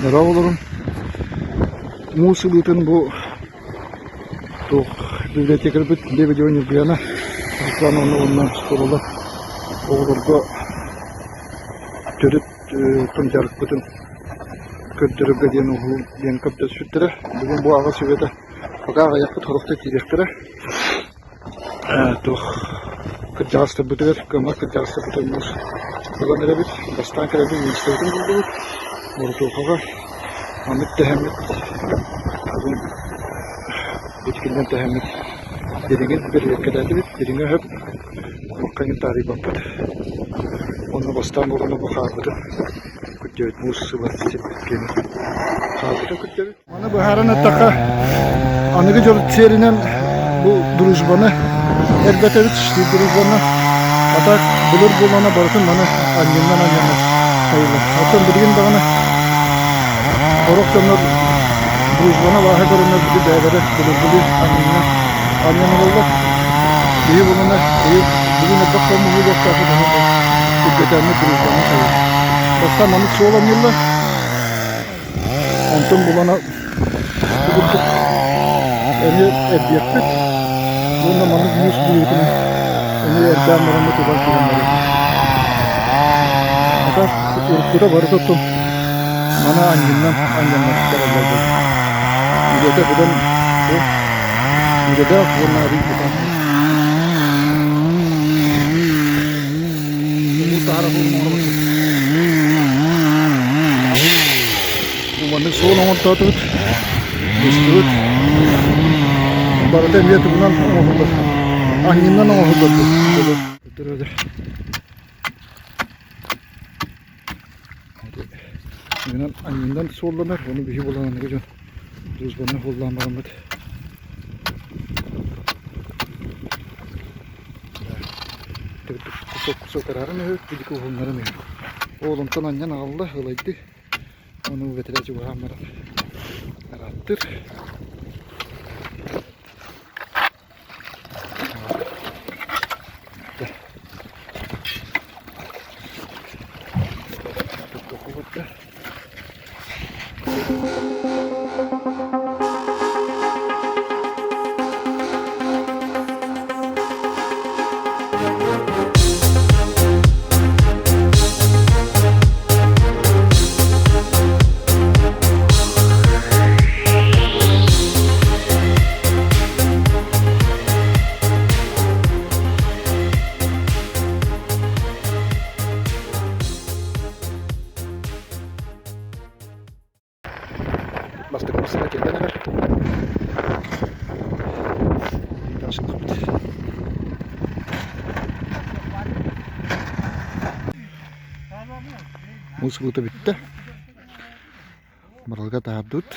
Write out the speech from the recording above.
Дорооболорум. Муус ылыытын бу туох библиотекарбыт Лебедева Ньургуяна Руслановна уонна оскуолалар оҕолорго төрүт дьарыкпытын көрдөрөргө диэн уһуйун диэн көрдөспүттэрэ. Бүгүн бу аҕа сүбэтэ пока аҕыйахпыт сорохтор киириэхтэрэ. Туох кырдьаҕастарбытыгар, кыаммат кырдьаҕастарбытыгар муус ылан эрэбит. Бастаан кэлэрбит миэстэбитин буллубут. Боротуохаҕа маннык тэһэммит бүгүн итикиннэн тэһэммит дириҥин бэрэбиэркэлээтибит. Дириҥэ өһөп туохха иҥин таарыйбаппыт. Уонна бастаан буолан бу хаарбытын күрдьэбит муус ылар сирбит киэнэ хаарбытын күрдьэбит. Маны быһааран эттэххэ, аныгы дьон сиэринэн бу дружбаны элбэтэбит, штык дружбаны. А так былыр буолана барытын маны анньыннан анньанан хайылар. Оттон билигин даҕаны сорох дьоннор дружбаны абааһы көрөннөр били бэйэлэрэ былыргылыы анньыннан анньан ылаллар. Киһи булана бүгүн элбэх хомуһуулуохтаах түргэтэммит дружбаны хайыр. Бастаан маннык суол анньыллар. Онтон булан бу курдук эмиэ эрдиэхпит уонна маннык муус быһыытынан эмиэ эрдээн бараммыт ылан киирэн барыахпыт. Хата уруккута барыта оттон маны анньыннан анньаннар бараллар буолла. Үлэтэ быдан бу үлэлээх уонна арыый бытаан. Улуу таһара Маннык суол оҥортоотубут, быстыбыт. Барыта эмиэ тугунан оҥоһуллар? Анньыннан оҥоһуллар дуо? Анньыннан суолланар, ону биһи буолан аныгы дьон дружбанан суоллаан бараммыт. Кусок-кусок арааран үһү, бидики уһуннаран үһү. Ол онтон анньан аҕалла, ылайды. Ону бэтэрээ чугаһаан баран арааттыр. Бастакы массыына кэлэн эрэр. Муус ылыыта бүттэ. Барылга таһаардыбыт.